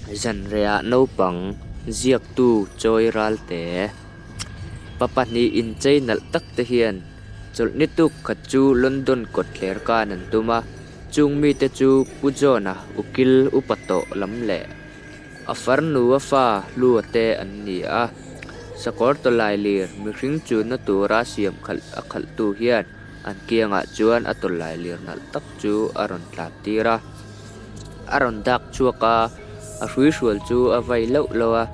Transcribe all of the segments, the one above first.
Zanriah naupang ziaktu chawi ralte pa pahnih inchei nalh tak te hian chawlhni tuk khat chu London kawtthler kan an tum a, chung mite chu Pu John-a ukil upa tawh lam leh a farnu a fa hlua te an ni a. Sakawr tawlailir mihring chunna tura siam khalh a khalhtu hian an kiangah chuan a tawlailir nalh tak chu a rawn tlan tir a. A rawn dak chhuak a, a hruihrual chu a vai lauh lauh a.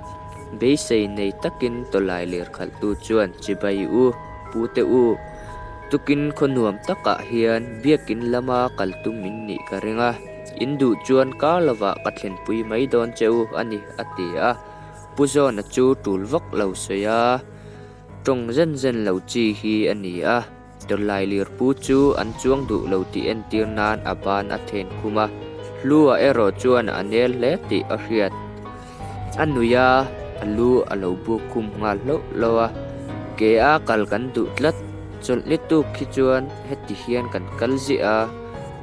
Beisei nei takin tawlailir khalhtu chuan chibai u, pute u, tukin khaw nuam takah hian biakin lama kal tum in nih ka ring a, in duh chuan kar lovah ka thlenpui mai dawn che u a ni, a ti a. Pu Zawna chu tul vak lo sawi a, tawng zen zen lo chi hi a ni a. Tawlai lirpu chu an chuang duh lo tih entir nan a ban a then khum a, Hlua erawh chuan a nel hle tih a hriat. A nui a, a lu a lo buk khum nghal hlauh hlauh a, Ke a kal kan duh tlat, chawlhni tuk khi chuan heti hian kan kal ziah a,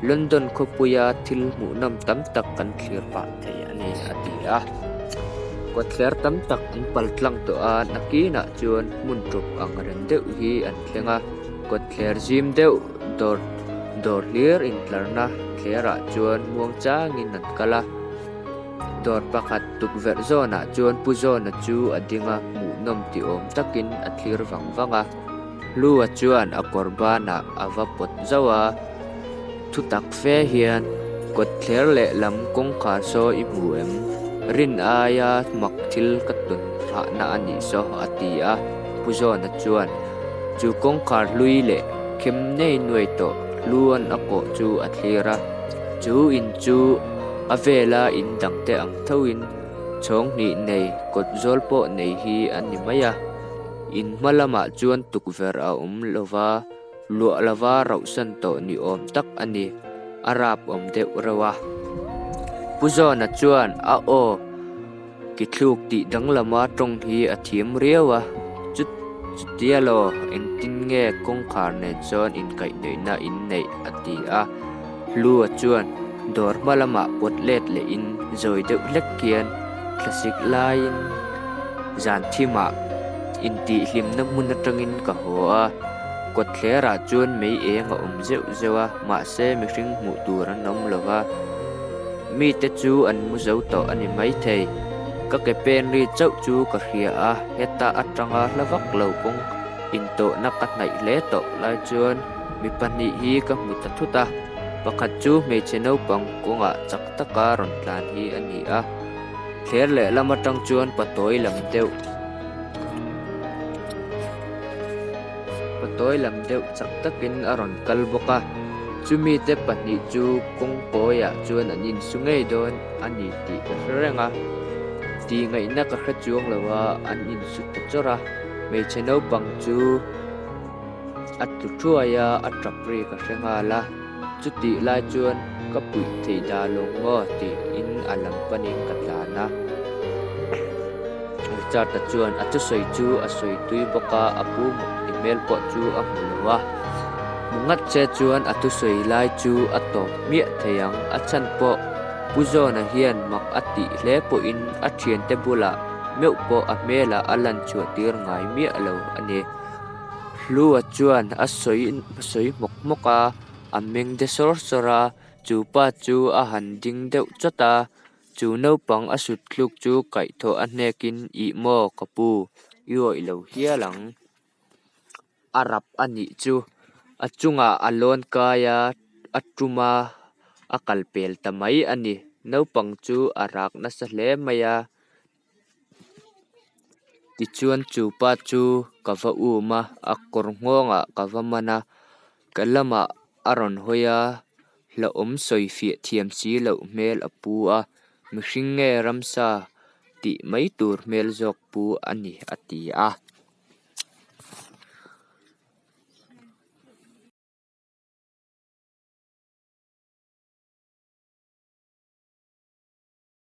London khawpuia thil hmuhnawm tam tak kan thlir pah thei a ni, a ti a. Kawtthler tam tak an pal tlang tawh a, nakinah chuan hmun ṭawp ang reng deuh hi an thleng a, kawtthler zim deuh dawr dawr hlir intlarna thlerah chuan muang changin an kal a. Dawr pakhat tukverh zawnah chuan Pu Zawna chu a ding a, hmuhnawm ti awm takin a thlir vang vang a. Hlua chuan a kawr banah a va pawt zauh a, Thutak fe hian kawtthler lehlam kawngkhar saw i hmu em? Rin aia mak thil ka tawn phahna a nih saw, a ti a. Pu Zawna chuan chu kawngkhar hlui leh khem nei nuai tawh Hluan a kawh chu a thlir a. Chu in chu a vela in dangte ang thoin chhawng hnih nei kawt zawl pawh nei hi a ni mai a. In hma lamah chuan tukverh a awm lo va. Luah lova rauhsan tawh ni awm tak a ni, a rap awm deuh reuh a. Pu Zawna chuan a aw ki thluk tih danglama tawng hi a thiam riau a, chu chutia law engtin nge kawngkhar nen chuan inkaihhnawihna in neih a ti a. Hlua chuan dawr hma lamah pawt let lehin zawi deuh hlek hian thlasik laiin zan thimah intihhlimna hmun atangin ka haw a, kawtthlerah chuan mei eng a awm zeuh zeuh a, mahse mihring hmuh tur an awm lo va, mite chu an mu zo tawh a ni maithei. Ka ke pen ri chauh chu ka hria a, heta atanga hla vak lo kawng intawhna ka hnaih hle tawh lai chuan Mi pahnih hi ka hmu ta thut a, pakhat chu hmeichhe naupang kawngah chak taka rawn tlan hi a ni a, thler lehlam atang chuan patawi lam deuh patawi lam deuh chak takin a rawn kal bawk a, chumi te pahnih chu kawngkawiah chuan an insu ngei dawn a ni tih ka hre reng a, tih ngaihna ka hre chuang lo a, an insu ta chawrh a, hmeichhe naupang chu. A tlu thuai a, a tap ri ka hre nghal a, chutih lai chuan ka puih theih dah lawng maw tiin a lam panin ka tlan a. Richard-a chuan a thusawi chu a sawi tui bawk a, a pu mawkti hmel pawh chu a hmu lo a. Hmu ngat che chuan a thusawi lai chu a tawp hmiah thei ang, a chhan pawh Pu Zawna hian mak a tih hle pawhin a thiante bulah meuh pawh a hmelah a lan chhuah tir ngai miah lo a ni. Hlua chuan a sawi a sawi hmawk hmawk a, a meng de sawr sawr a, chu pa chu a han ding deuh chawt a, chu naupang a sut thluk chu kaihthawh a hnekin ih maw ka pu i awih lo hial ang a rap a nih chu a chungah a lawn kai a a tum a a kal pel ta mai a ni naupang chu a rak nasa hle mai a. Tichuan chu pa chu ka va um a, a kawr nghawngah ka va man a, ka lamah a rawn hawi a, hlauhawm sawi fiah thiam si loh hmel a pu a, mihring nge ramsa tih mai tur hmel zawk pu a ni a ti a.